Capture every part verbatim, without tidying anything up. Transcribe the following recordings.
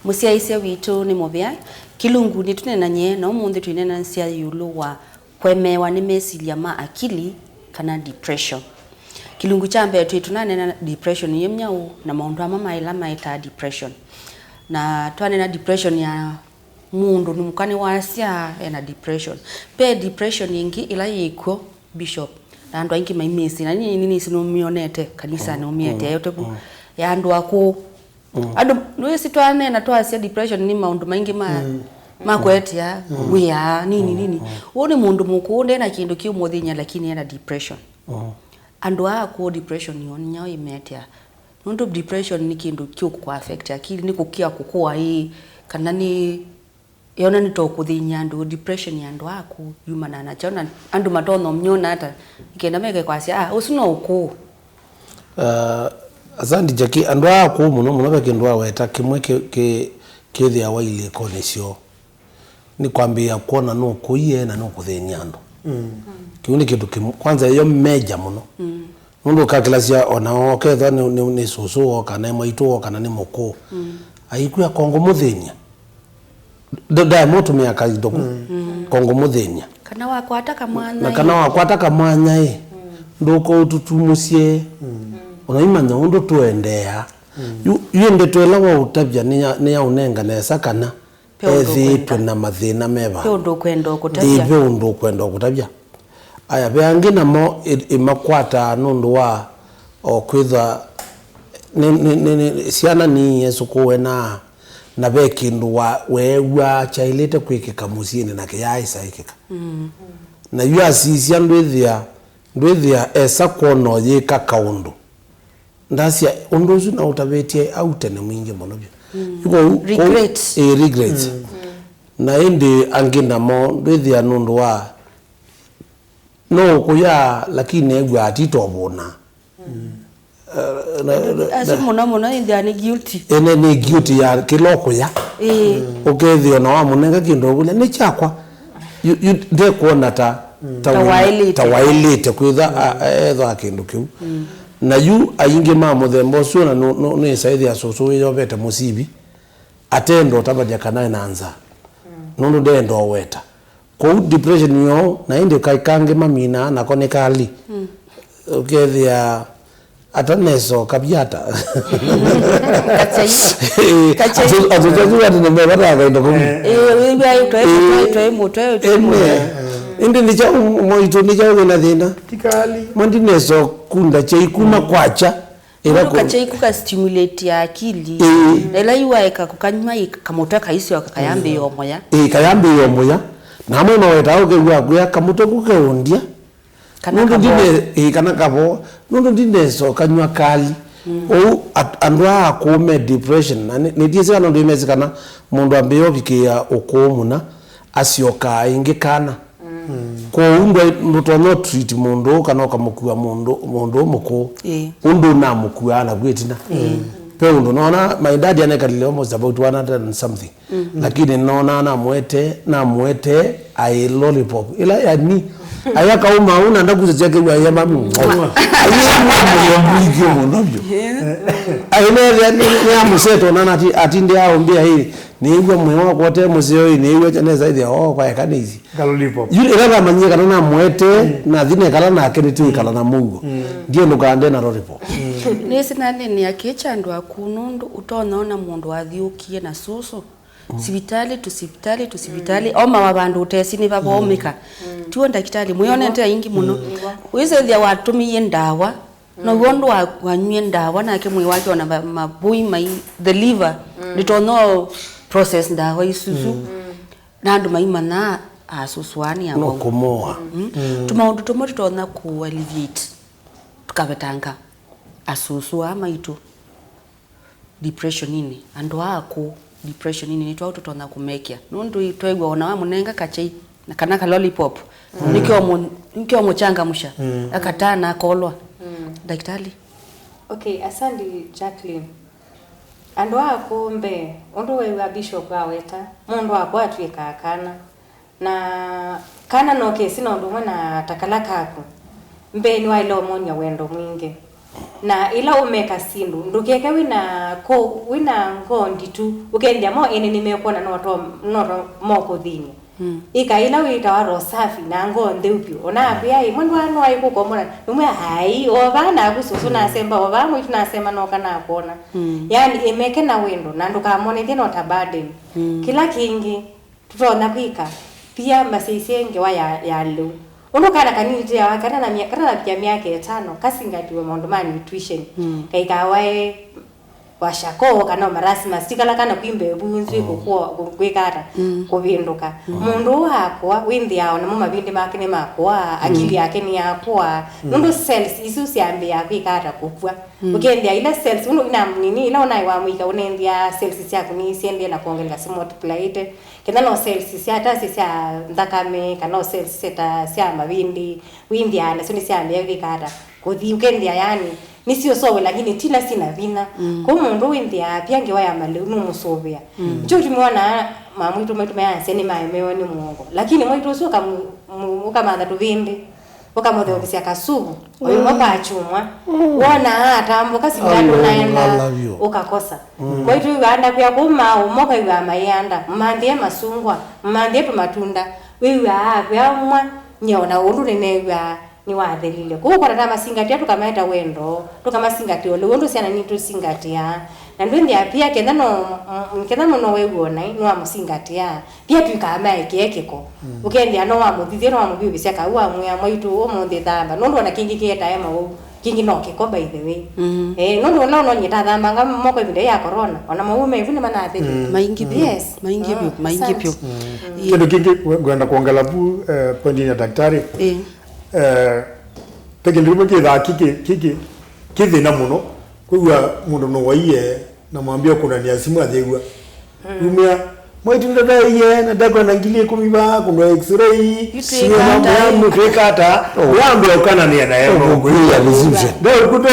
Mũsyaĩĩsya witũ nĩ mũvea. Kĩlungu nĩtũneenany'e, na ũmũnthĩ twĩneenanĩsya ĩũlũ wa kũemeewa nĩ mesilya ma akili, kana depression. Kĩlungu kya mbee twĩ tũnaneena depression yĩ myaũ, na maũndũ amwe ma ĩla maetaa depression. Na twaneena depression ya mũndũ nĩ mũka nĩwasya ena depression. Ve depression ĩngĩ ĩla yĩ kw'o, Bishop, na andũ aingĩ maimĩsĩ, na nĩ nĩnĩsĩ nũmyonete kanisanĩ, ũmĩetee ũtevu, ya andũ akũũ. Andũ, nĩwĩsĩ twaneena twasya depression nĩ maũndũ maingĩ ma, ma kwetea wĩa, nini, nini. Ũũ nĩ mũndũ mũkũũ, ndena kĩndũ kĩũmũthĩny'a, lakini ena depression. Andũ aa akũũ depression yoo nĩ nyaũ ĩmetea? Nũndũ depression nĩ kĩndũ kĩũkũ affect akili, nĩ kũkĩa kũkũa ĩ, kana nĩ, yona nĩ ta ũkũthĩny'a andũ, depression ya andũ aa akũũ yumanaa na kyaũ, na andũ matonya ũmyona ata, nĩ kenda meke kwasya, ah, ũsu no ũkũũ? Uh, asanti Jackie. Andũ aa akũũ mũno mũno ve kĩndũ waweta kĩmwe kĩ, kĩ, kĩthĩawa ilĩkonĩ syoo. Nĩ kwambĩĩa kwona nũkũie na nũkũthĩny'a andũ. Kĩu nĩ kĩndũ kĩmwe. Kwanza ĩyo meja mũno. Nũndũ ũkakilasya ona okethwa nĩ, nĩ, nĩ sũsũ woo, kana nĩ mwaitũ woo, kana nĩ mũkũũ. Aikwĩa kongũmũthĩny'a. Nd-, ndae mũtũmĩa kaindo ku. Kongũmũthĩny'a. Kana wakwata kamwanya. Na kana wakwata kamwanya ĩ, ndũkaũtutumũsye. Ũnaimanya ũndũ tũendeea. Yu, yu ndeto ĩla waũtavya nĩ ya, nĩ ya ũnenga nesa kana ethĩĩtwe na mathĩna me va. Ve ũndũ ũkwenda ũkũtavya. Ĩĩ, ve ũndũ ũkwenda ũkũtavya. Aya, ve angĩ namo ĩ-, ĩmakwataa nũndũ wa o kwĩthwa nĩ, nĩ, nĩ, nĩ, syana niie sũkũũ enaa, na ve kĩndũ wa, weew'aa kyaĩlĩte kwĩkĩka mũsyĩnĩ na kĩyaaĩsa ĩkĩka. Na yu asisya ndwĩthĩa, ndwĩthĩa esa kwona ũyĩka kaũndũ. Ndasya ũndũ ũsu naũtavĩtye au tene mwingĩ mũno vyũ. Yu kwoou, kwoou, regrets. Ĩ, regrets. Na ĩndĩ angĩ namo ndwĩthĩa nũndũ wa no ũkũya, lakini eew'aa atitovũna. Eh, na, na, asu na, mũno mũno ĩthĩa nĩ guilty. Ene nĩ guilty ya kĩla ũkũya. Ĩĩ. Ũkethĩa ona wamũnenga kĩndũ ũkũlya, "Nĩ kyakwa." Yu, yu, ndekwona ta, ta, ta wĩ-, waĩlĩte, ta waĩlĩte kwĩtha a-, a-, ethwa kĩndũ kĩu. Na yu aingĩ ma mũthemba ũsu, na nũ-, nũ-, nĩsaĩthĩa sũsũ wĩyovete mũsivi, atenda ũtavany'a kana ena nza. Nũndũ ndenda ũweta. Kwoou depression yoo, na ĩndĩ kaĩ kangĩ maminaa nako nĩ kali. Ũkethĩa ata neso kavyata. Kachai. Kachai. Atu, atu, atu, atu, nĩ mevata kainda kũu. Eh, wĩw'a ĩtwaĩ, ĩtwaĩ, ĩtwaĩ, mũtwaĩ, ĩtwaĩ, ene. Ĩndĩ nĩ kyaũ mwaitũ, nĩ kyaũ wĩna thĩna? Tikali. Mandi neso kunda chai kuma kwacha. Ĩla nũndũ kachai ku ka stimulate ya akili. Ĩĩ. Na ĩla iwaeka kũkanywa ĩ kamũtwe kaisyoka kayambĩĩa ũmoya. Ĩĩ, kayambĩĩa ũmoya. Na amwe mawetaa ũkew'a akwĩa kamũtwe ku keũndya. Kana nũndũ kavo. Ndine-, ĩĩ, kana kavo. Nũndũ ndineso kanywa kali. Ũu at-, andũ aa akũũ me depression. Na nĩ-, nĩndyĩsĩ kana nũndũ imesĩ kana mũndũ ambĩĩa ũvikĩĩa ũkũũ mũna, asyokaa ĩngĩ kana. Kwoou ndwai-, ndũtonya ũtreat mũndũ ũũ kana ũkamũkua mũndũ, mũndũ ũũ mũkũũ. Ĩĩ. Ũndũ ũnamũkuaa naku ĩtina. Ve ũndũ nona, my dad anekalile almost about one hundred and something. Lakini nona namwete, namwete aĩ lollipop. Ĩla yani, aya kauma ũu na ndakusa syake waya mamu. Aĩ mũno mũno vyũ. Aĩ nethĩa nĩ, nĩ amũseto na ati, ati ndi aũmbĩa ĩ, nĩw'a mwĩĩ wakwa ũte mũseo ĩ, nĩw'a kya nesa ĩthĩa, oh, kwaeka nĩ ici. Ka lollipop. Yu ĩla namanyie kana namwete, nathi nekala nake nĩtwĩkala na mũuo. Ndiendũkaa nde na lollipop. Nĩsĩ nanenea kĩĩ kya andũ akũũ nũndũ ũtonya ona mũndũ wathiũkie na sũsũ. Sivitalĩ tu sivitalĩ tu sivitalĩ. Omawa vandũ ũtesĩ nĩ vavomĩka. Tiwo ndakĩtalĩ, mwĩonete aingĩ mũno. Wĩsethĩa watũmĩie ndawa, now'o ũndũ wa-, wanywie ndawa, nake mwĩĩ wake ona va-, mavũi mai, the liver, ndĩtonya process ndawa isusu. Na andũ maimanyaa asũsũani no kũmoa. Tũmaũndũ tũmwe tũtonya kũ alleviate, tũkavetanga asũsũ aa maitũ depressioninĩ, andũ aa akũũ depressioninĩ, nĩ twaũ tũtonya kũmekĩa? Nũndũ twew'a ona wamũnenga kachai na kana ka lollipop, nĩkyo mũ-, nĩkyo mũchangamsha, akataa na akolwa. Ndakĩtalĩ? Okay, asante Jacqueline. Andũ aa akũũ mbee, ũndũ weew'a Bishop aweta, mũndũ akwatw'ĩkaa kana. Na kana no kesi na ũndũ ũmwe na ta kala kaku. Mbee nĩwaĩle ũmony'a wendo mwingĩ. Na ĩla ũmeka syĩndũ, ndũkeke wĩna ko-, wĩna ngoo nditu, ũkethĩa mo ene nĩmekwona noto, noto mokũthiny'a. Mm. Ĩka ĩla wĩtawa roho safi na ngoo ntheu vyũ. Ona akwĩa, "Ĩ, mwe ndwaa nwaĩ kũkomona." Nĩmwe, "Ai, o vaa naku sũsũ nasemba, o vaa mwĩtu nasemba noka nakwona." Mm. Yaani, ĩmeke na wendo, na ndũkamonethye no ta burden. Mm. Kĩla kĩngĩ, tũtonya kwĩka, pia masyaisye ngewa ya, ya lĩu. Ũndũ kana kanini tĩawa, kana na mya-, kana navikya myaka ĩtano, kasingatiwe maũndũ ma nutrition. Mm. Kaikawae washako, kana marasmus, tikala kana kwimbe bunzwi, mm, kũkua, kũ-, kwĩka ata, mm, kũvĩndũka. Mm. Mũndũ ũũ akũa, wĩnthĩaa onamo mavĩndĩ make nĩmakũa, akili, mm, yake nĩyakũa. Mm. Nũndũ cells isu syambĩaa kwĩka ata, kũkw'a. Mm. Ũkethĩa ila cells, ũndũ ina nini, ila ũnaĩ wa mũika, ũnenthĩa cells syaku nĩsyendee na kwongeleka, simultipliate. Kenda no cells sya ta sya nthakame, kana no cells sya ta sya mavĩndĩ, wĩnthĩaa nasyo nĩsyambĩĩa kwĩka ata, kũthi, ũkethĩa yani nĩsyũsũvĩwa, lakini ti ila syĩna vinya. Mm. Kwoou mũndũ wĩnthĩaa pia ngewa ya malĩu nũmũsũvĩa. Mm. Nĩkyo ũtumi wonaa mamwĩtũ maitũ measya nĩmaemewe nĩ mũongo. Lakini mwaitũ ũsu ũkamu-, mu-, ũkamantha tũvĩndĩ, ũkamũtheũkĩsya kasuvu, o ĩmwe kwa kyumwa. Mm. Wonaa atambũka, sindano naenda, ũkakosa. Mm. Mwaitũ wĩw'aa ndakwĩa kũu maaũ, mo kaiw'aa maianda, mũmanthĩe masungwa, mũmanthĩe tũmatunda. Wĩw'aa akwĩa mwa, nyie ona ũndũ nĩneew'aa nĩwathelile. Kwoou kwona ta masingatĩa, tũkamaeta wendo, tũkamasingatĩa o lĩu ũndũ syana nitũsingatĩaa. Na ndwĩnthĩa pia kenda no, mm, kenda mũno wew'o naĩ nĩwamũsingatĩaa, pia twĩkaa maekee kĩko. Mm. Ũkethĩa no wamũthithie, no wamũvyũvĩsya kau, wamwĩa, "Mwaitũ, ũmũnthĩ thamba." Nũndũ ona kĩngĩ kĩetae mawau, kĩngĩ no kĩko, by the way. Mm. Eh, nũndũ ũla ũnonyie tathambanga moko ĩvinda ya corona, ona mawau me vu nĩmanathĩlile. Mm. Maingĩ vyũ. Yes. Maingĩ vyũ, ah, maingĩ asante. Vyũ. Mm. Ĩĩ. Kĩndũ kĩngĩ ngwenda kwongela vu, eh, pointinĩ ya daktari. Ĩĩ. Eh, ve kĩndũ kĩmwe kĩthaa kĩkĩ, kĩkĩ, kĩ thĩna mũno. Kwĩw'a mũndũ nũwaie na mwambie kũnania simũ athew'a. Mm. Umia, "Mwaitũ ndataie, na ndakwenda ngili ĩkũmi vaa, kũndwa x-ray, sio mambo ya mũtwĩka ata, wambe ũkanania naye." Ndokwĩa.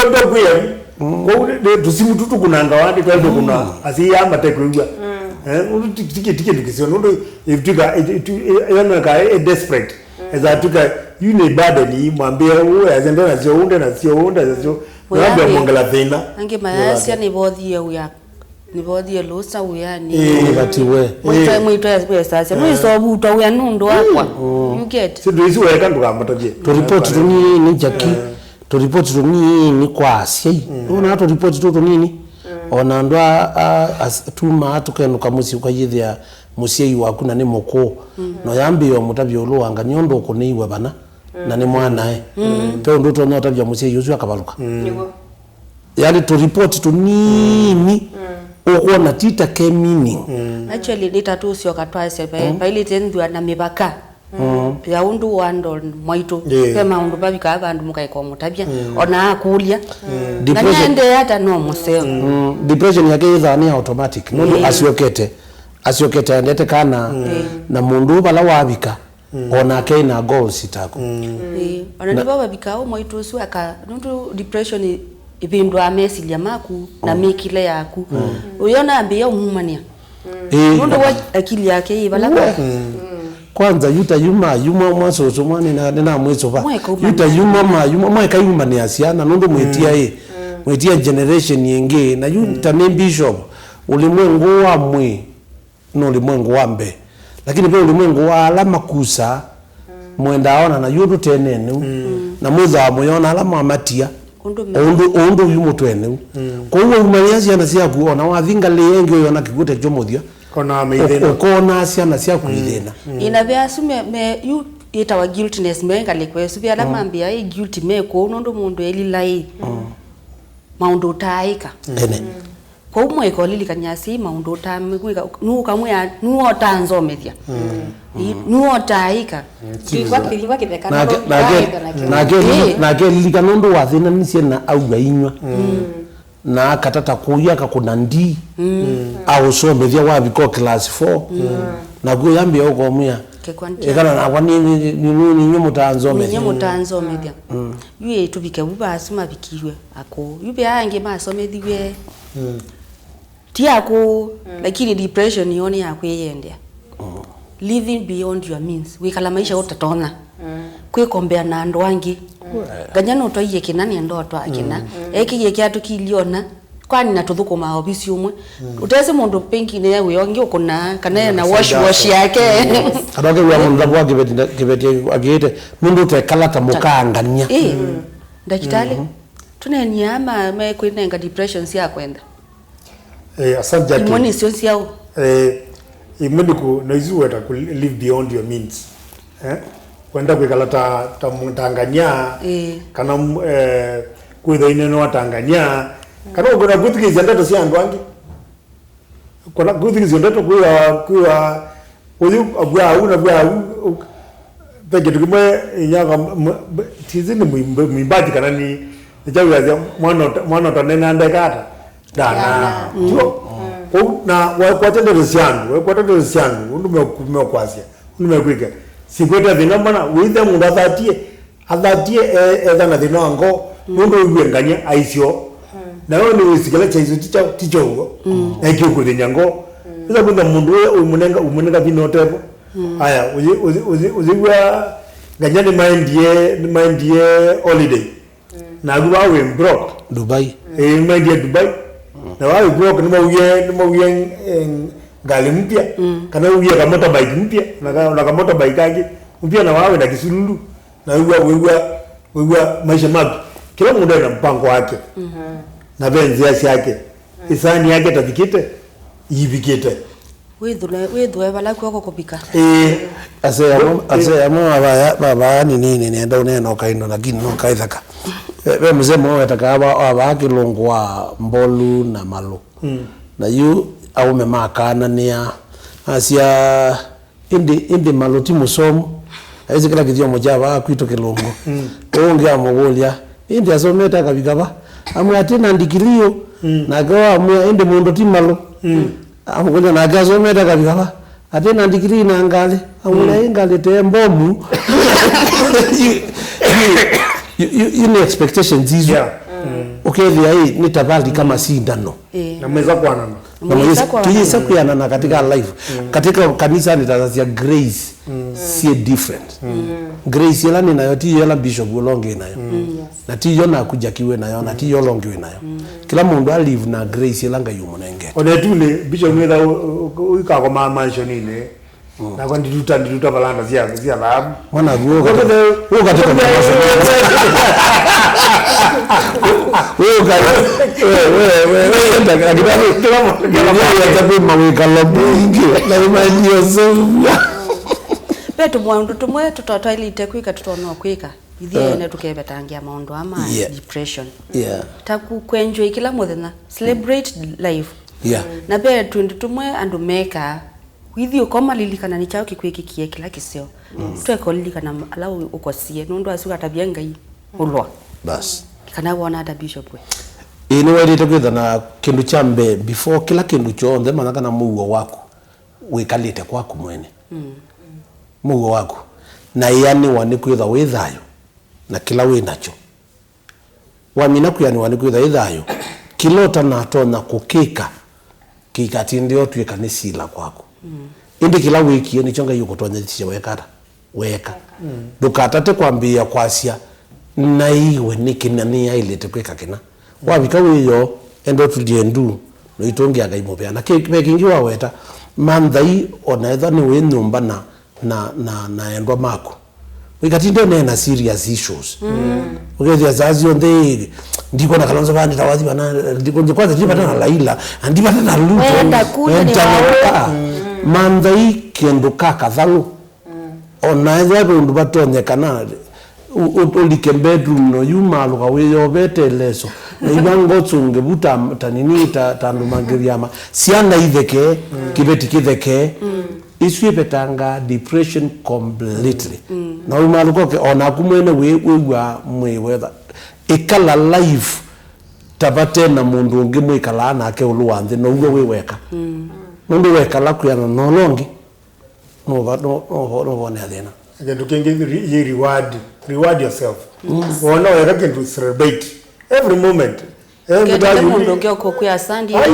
Ndokwĩa. Mm. Kwoou nĩ, nĩ tũsimũ tũtũ kũnanga wandi, twaĩ tũkũna, mm, asyai aa mate kwĩw'a. Mm. Eh, ũndũ ti, ti, ti kĩndũ kĩseo, nũndũ ĩtwĩka, ĩtwĩka, ĩtwĩka desperate. Mm. Esa twĩka, yu nĩ burden, mwambie, "Ũũ, ese nde nasyo, ũũ nde nasyo, ũũ nde nasyo." Mwambie mwongela thĩna. Angĩ mayasya nĩvothie wĩa, nĩvothie lũsa wĩanĩ. Ĩĩ. Nĩvatiwe. Mwĩtwa, ĩĩ, mwĩtwa wesasya. Ĩĩ. Mwĩsovutwa wĩa nũndũ wakwa. Mm. You get? Syĩndũ isu weka ndũkamatavye. Tũripoti tũnini, Jackie. Ĩĩ. Tũripoti tũnini kwa asyai. Mm. Nũona tũripoti tũtũ tũnini? Mm. Ona andũ a, a, as-, tumaa tũkenũka mũsyĩ ũkayĩthĩa mũsyai waku na nĩ mũkũũ. Mm. Na ũyambĩĩa ũmũtavya ũlũ wa ngany'a ũndũ ũkũnĩiwe vana, mm, na nĩ mwanae. Mm. Ve ũndũ ũtonya ũtavya mũsyai ũsu akavalũka. Mm. Nĩw'o. Yaani tũripoti tũnini, mm, ũkwona ti ta ke meaning. Mm. Actually, nĩ ta tũsyoka twasya vai-, mm, vailĩte nthua na mĩvaka. Mm. Ya ũndũ wa handle mwaitũ. Yeah. Ve maũndũ mavikaa vandũ mũkaeka ũmũtavya, mm, ona akũlya. Mm. Na depression. Nĩaendee ata no mũseo. Mm. Depression yake yĩthaa nĩ ya automatic. Nũndũ, yeah, asyokete. Asyokete aendete kana, mm, na mũndũ vala wavika, mm, onake ena goals taku. Mm. Ĩĩ. Ona na nĩvo vavikaa ũ mwaitũ ũsu aka, nũndũ depression ĩ-, ĩvĩndũaa mesilya maku na, oh, mĩkĩle yaku. Mm. Ũyona ambĩĩa ũmumanĩa. Ĩĩ. Nũndũ wa akili yake yĩ vala. We. Mm. Kwanza, yu ta yu ma, yu mwa, mwa sũsũ mwa nĩna, nĩnamwĩsũva. Mwaeka. Yu ta yu ma, ma, yu mwa, mwaeka yumanĩa syana, nũndũ mwĩtia, mm, ĩ. Mm. Mwĩtia generation ĩngĩ, na yu, mm, ta nĩ bishop, ũlimwengu wa mwĩ, nĩ ũlimwengu wa mbee. Lakini ve ũlimwengu wa ala makusaa, mm, mwendaa ona na yu ũndũ tene nĩu. Mm. Na mwĩthĩawa mũyona ala mwamatia. Ũndũ me- ũndũ, ũndũ yu mũtweneu. Mm. Kwoou waumania syana syaku, ona wathi ngalĩ ĩngĩ ũyona kĩkw'ũ tekyo mũthya. Ona wa mĩthĩna. Ũk-, ũkonaa syana syaku, mm, ithĩna. Mm. Ĩna ve asu me, me, yu yĩtawa guiltiness, me ngalĩko ĩsu. Ve ala, mm, mambĩa ĩ guilty me kũu, nũndũ mũndũ elila ĩ, mm, maũndũ ũtaaĩka. Ene. Mm. Kwoou mwaeka ũlilikany'a asyai maũndũ ũtamwĩka, nũkamwĩa, nũotanzomethya. Mm. Ĩ, nũotaaĩka. Kĩw'a kĩthingwa kĩtheka, nake, nũndũ nake, nake, nake, ĩĩ, nake lilikana ũndũ wathĩnanisye na aw'a inywa. Mm. Na akatata kũya akakũna ndii. Mm. Aũsomethya wavika o class four. Mm. Naku ũyambĩa ũkomwĩa. Kekwa ndia. Ĩkala nakwa nĩ, nĩ, nĩ, nĩ, nĩ, nĩ mũtanzomethya. Nĩ mũtanzomethya. Mm. Yu ĩ tũvike vu vaasu mavikiw'e akũũ. Yu ve angĩ masomethiw'e. Mm. Ti akũũ, mm, lakini depression yoo nĩ ya kwĩyendea. Mm. Living beyond your means. Wĩkala maisha, yes, ũtatonya. Mm. Kwĩkombea na andũ angĩ. Mm. Nganya nũtwaie kĩna nĩenda ũtwaa kĩna. Ekĩie kĩatũ kiliona. Kwani na tũthũkũmaa ovisi ũmwe. Ũtesĩ mũndũ pengine ya wĩa ũngĩ ũkũnaa, kana ena wash wash yake. Kana ũkew'a mũndũ ndavũa kĩveti, kĩveti akĩĩte, nũndũ ũtekala ta mũkaangania. Ĩĩ. Ndakĩtalĩ. Tũneenie aa ma mekwĩnenga depression sya kwenda. Eh, asante Jackie. Imwe nĩsyo syaũ? Eh, imwe nĩ kũ, na isu weta kũ live beyond your means. Eh? Kwenda kwĩkala ta, ta mũtangany'a, eh, kana eh, kwĩtha inene wa tangany'a, kana ũkwenda kwĩthukĩĩsya ndeto sya andũ angĩ. Kana kwĩthukĩĩsya ndeto kwĩwa, kwĩwa ũyũ abua au na bua au. Ve kĩndũ kĩmwe inyaka tisi nĩ mwĩmbaji kana nĩ nĩkyawĩasya mwana ũtanena ndeka ata ndana tuo. Kwoou na wakwata ndeto sya andũ, wakwata ndeto sya andũ ũndũ mekwasya, ũndũ mekwĩka sikwete thĩna mana wĩthe mũndũ athatie athatie etha na thĩna wa ngoo nũndũ ũiw'e ngany'a aisyo. Na we nĩwĩsĩ kĩla kyaisyo ti kyow'o na kĩũkũthĩny'a ngoo. Ĩsa kwĩtha mũndũ ũya ũmũnenga, ũmũnenga vinya ũtevo. Aya ũyĩw'a ngany'a nĩmaendie, nĩmaendie holiday. Naku vaa wĩ broke. Dubai. Ĩĩ, nĩmaendie Dubai. Na vaa wĩ broke nĩmauie, nĩmauie eh, ngali mpya. Kana uie ka motorbike mpya, na ka, na ka motorbike kangĩ mpya na vaa wĩ na kisululu. Na wĩw'a, wĩw'a, wĩw'a maisha maku. Kĩla mũndũ ena mpango wake. Na ve nzĩa syake. Ĩsaani yake tavikĩte, iivikĩte. Wĩthũe, wĩthũe vala kw'oko kũvika. Ĩĩ. Asee amwe, asee amwe mavaa, mavaa nĩnĩnĩ nĩenda ũneena ũkaindo lakini no kaithaka. Ve, ve mzee mwe wetakaa wa, wa vaa kĩlũngũ wa mbolu na malũ. Na yu aume makananĩa asya ĩndĩ, ĩndĩ malũ ti mũsomu. Aisĩ kĩla kĩthyomo kya vaa kwitũ kĩlũngũ. Ũũ ũngĩ amũkũlya ĩndĩ asomete akavika va? Amwĩa atĩ na ndikilio. Nake wamwĩa ĩndĩ mũndũ ti malũ. Amũkũlya nake asomete akavika va? Atĩ na ndikilii na ngalĩ. Amwĩa ĩ ngalĩ tee mbomu. You, you, you, you nĩ expectations isu. Yeah. Ũkethĩa ĩ nĩ tavali kama sindano. Na mwĩsa kwanana. Na mwĩsa kwanana. Tuyĩsa kwĩanana katika life. Katika kanisa nĩtasasya grace. Syĩ different. Grace ĩla nĩ nayo ti yo ĩla bishop ũla ũngĩ nayo. Na ti yo naku Jackie wĩ nayo, na ti yo ũla ũngĩ wĩ nayo. Kĩla mũndũ a live na grace ĩla Ngai ũmũnengete. Ona ĩtunĩ, bishop nĩtha ũikakomaa mansioninĩ. Nakwa ndituta, ndituta valanda sya, sya thaavu. Mwana guo ũka. Ũka tũka. Ũka. Wewe, wewe, wewe, ndakakitani. Kila mtu. Kila mtu. Kwĩ mawĩkalo maingĩ. Na imagine yourself. Ve tũmaũndũ tũmwe tũtatwaĩlĩte kwĩka tũtonya kwĩka. Ithyĩ ene tũkevetangĩa maũndũ aa ma depression. Yeah. Ta ku-, kwenjoy kĩla mũthenya, celebrate life. Yeah. Na ve twĩndũ tũmwe andũ mekaa, wĩthi ũkoma lilikana nĩ kyaũ kĩkwĩkĩkie kĩla kĩseo. Tweka ũlilikana ala ũ-, ũkosie, nũndũ asu atavya Ngai ũlwa. Bas. Kana wona ata bishop we? Ĩĩ, nĩwaĩlĩte kwĩtha na kĩndũ kya mbee, before kĩla kĩndũ kyonthe, manya kana mũuo waku wĩkalĩte kwaku mwene. Mũuo waku. Na ĩanĩwa nĩ kwĩthwa wĩ thayũ na kĩla wĩ nakyo. Wamina kwĩanĩwa nĩ kwĩthwa wĩ thayũ, kĩla ũtanatonya kũkĩka kĩikatindĩe ũtw'ĩka nĩ sila kwaku. Ĩndĩ kĩla wĩkie nĩkyo Ngai ũkũtonyethĩsya weka ata? Weka. Ndũkatate kwambĩĩa kwasya, naĩiwe nĩkĩ na nĩyaĩlĩte kwĩka kĩna. Wavika wĩoo, enda ũtulye ndu, na ũitũngĩa Ngai mũvea. Na kĩ-, ve kĩngĩ waweta, manthai o na ethwa nĩwĩ nyũmba na, na, na, na endwa maku. Ũikatinde ũneena serious issues. Ũkethĩa saa syonthe, "Ndikwona Kalonzo vaa, nditawathi vana, ndikwona kwanza, ndivata na Raila, na ndivata na Ruto." Wenda kule ni wao. Manthai kĩndũ ka kathaũ. Ona ethwa ve ũndũ vatonyekana, ũ-, ũ-, ũlike bedroom no yu malũka wĩyovete leso. Na iva ngosunge vu ta, ta nini, ta, ta andũ mangĩvyama. Syana itheke, kĩveti kĩtheke. Isu ivetanga depression completely. Na umalũka ũke, onaku mwene wĩ, wĩw'a mwĩwetha. Ĩkala life ta vate na mũndũ ũngĩ mwĩkalaa nake ũlũ wa nthĩ, now'o wĩ weka. Nũndũ wekala kwĩana na ũla ũngĩ. Nũva-, nũ-, nũvo-, nũvonea thĩna. Kĩndũ kĩngĩ, re-, yĩ reward, reward yourself. Wona weka kĩndũ, celebrate every moment. Eh, kete mũndũ ũngĩ ũkũkwĩa asandi. Aye,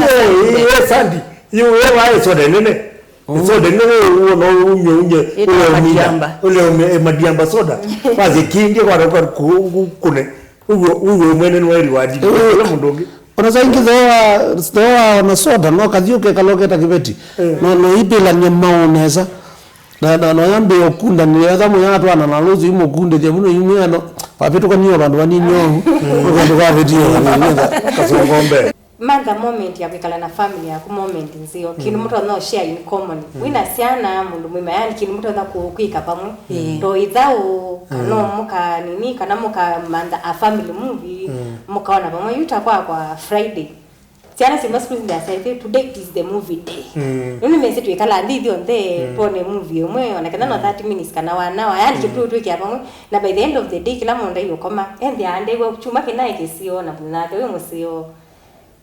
eh, asandi. Yu wewa soda nene. Soda nĩ ũũ no unye unye. Ĩtawa ule uminda. Madiamba. Ule ume, eh, madiamba soda. Basi kingi kwa kwa kune. Uwe uwe mwene nwa reward. Eh. Ule mũndũ ũngĩ. Ona saa ingĩ thoa thoa na soda no kathi ũkekala ũketa kĩveti. Eh. No no ipĩlania maũ nesa. Na na no yambe ũkunda nĩ etha mũyatwana na lũsi imũkundĩthya mũno imwe ano. Wapĩtũkanie vandũ vanini ũũ. Ũkandũ kavetie vanini. Kasongombe. Mantha moment ya kwĩkala na family yaku, moment nzeo. Kĩndũ mũtonya share in common. Wĩna syana, mũndũ mũima, yani kĩndũ mũtonya kũ- kwĩka vamwe. To ithaũ, kana mũka nini, kana mũka mantha a family movie, mũkaona vamwe. Yu ta kwa kwa Friday. Syana sima siku izi ndasya, "Today is the movie day." Nũndũ mesi twĩkala nthĩ ithyonthe, twone movie ĩmwe, ona kana no thirty minutes kana one hour. Yani kĩndũ twĩkĩa vamwe. Na by the end of the day, kĩla mũndũ aiũkoma, enthĩa andew'a kyuma kĩnaĩ kĩseo na mũthenya wake wĩ mũseo.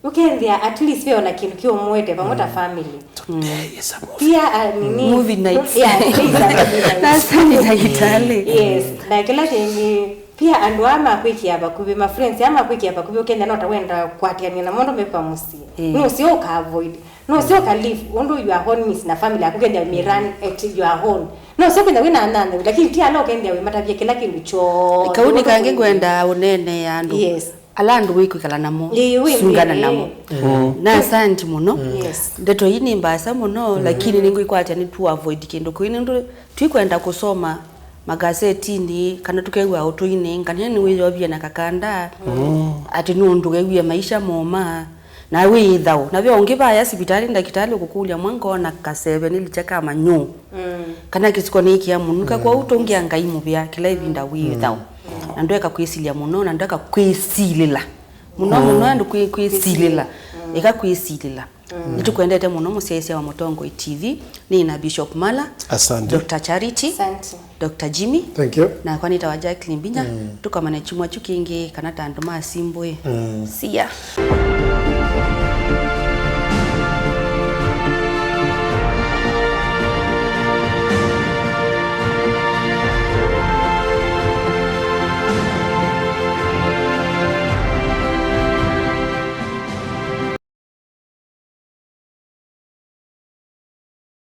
Ũkethĩa at least ve ona kĩndũ kĩũmũete vamwe ta family. Today is a movie. Pia, uh, nini? Movie nights. Yeah, today is a movie night. Nasa nĩ ndagĩtalĩ. Yes, na kĩla kĩngĩ, pia andũ aa makwĩkĩa vakuvĩ, ma friends aa makwĩkĩa vakuvĩ, ũkethĩa no ta wenda kwatĩanĩa na maũndũ mekwa mũsyĩ. Nũseo ũka avoid. Nũseo ũka live ũndũ you are on miss na family yaku, ũkethĩa miran at you are on. Nũseo ũkethĩa wĩna anyanyaũ, lakini ti ala ũkethĩa wĩmatavya kĩla kĩndũ kyoo. Kau nĩ kangĩ ngwenda ũneenea andũ. Yes. Ala andũ wĩkwĩkala namo, ĩĩ, wĩ sungana nthĩnĩ namo. Na asante mũno. Yes. Ndeto ii nĩ mbasa mũno, lakini nĩngwĩkwatya nĩ tu avoid kĩndũ kĩu, nĩũndũ twikwenda kũsoma magasetinĩ, kana tũkew'a ũtũinĩ, kana nĩwĩyovie na kakanda, atĩ nũndũ wewie maisha moma, na wĩ ĩthaũ. Na ve ũngĩ vaya sivitalĩ, ndakĩtalĩ ũkũkũlya mwa ngoo na kaseve nĩlikya ka manyũ. Kana kĩsiko nĩ kĩa mũnuka, kwoou tũngĩa Ngai mũvea kĩla ĩvinda wĩ thaũ. Na ndweka kwĩsilya mũno, na ndweka kwĩsilĩla. Mũno mũno andũ kwĩ- kwĩsilĩla. Ĩka kwĩsilĩla. Nĩtũkwendete mũno, mũsyaĩĩsya wa Mũtongoi T V, nĩ na Bishop Mala, Asante. Doctor Charity, Asante. Doctor Jimmy, Thank you. Nakwa nĩtawa Jacqueline Mbinya. Tũkomane kyumwa kyu kĩngĩ kana ta andũ ma simbũĩ. See ya.